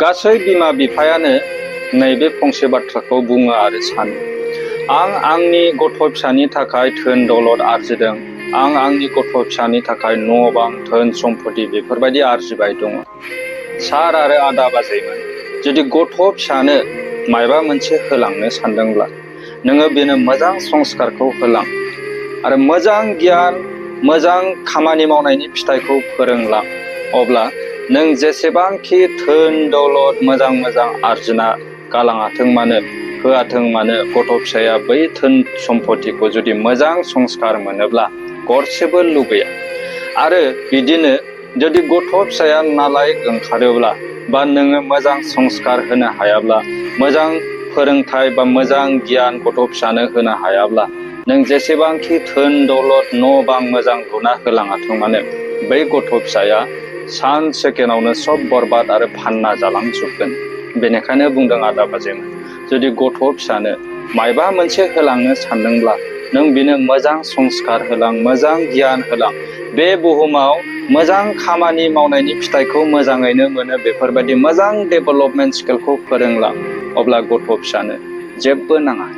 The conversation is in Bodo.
गासै बिमा बिफायानो नैबे फंसे बाथ्राखौ बुङो आरो सानो, आं आंनि गथ' फिसानि थाखाय धोन दौलत आरजिदों, आं आंनि गथ' फिसानि थाखाय न' बां धोन सम्पति बेफोरबायदि आरजिबाय दङ। सार आरो आदा बाजैमोन, जुदि गथ' फिसानो मायबा मोनसे होलांनो सानदोंब्ला नोङो बेनो मोजां संस्कारखौ होलां आरो मोजां गियान, मोजां खामानि मावनायनि फिथाइखौ फोरोंलां। अब्ला नों जेसेबांखि धोन दौलत मोजां आरजिना गालाङाथों मानो, होआथों मानो, गथ' फिसाया बै धोन सम्पतिखौ जुदि मोजां संस्कार मोनोब्ला गरसेबो लुबैया। आरो बिदिनो जुदि गथ' फिसाया नालाय ओंखारोब्ला बा नोङो मोजां संस्कार होनो हायाब्ला, मोजां फोरोंथाइ बा मोजां गियान गथ' फिसानो होनो हायाब्ला, नों जेसेबांखि धोन दौलत न' बां मोजां लुना होलाङाथों मानो, बै गथ' फिसाया सेकेन्डआवनो सब बरबाद आरो फानना जालांजोबगोन। बेनिखायनो बुंदों आदा बाजैमोन, जुदि गथ' फिसानो मायबा मोनसे होलांनो सानदोंब्ला नों बेनो मोजां संस्कार होलां, मोजां गियान होलां। बे बुहुमाव मोजां खामानि मावनायनि फिथाइखौ मोजाङैनो मोनो, बेफोरबायदि मोजां डेभेलपमेन्ट स्किलखौ फोरोंलां। अब्ला गथ' फिसानो जेबो नाङा।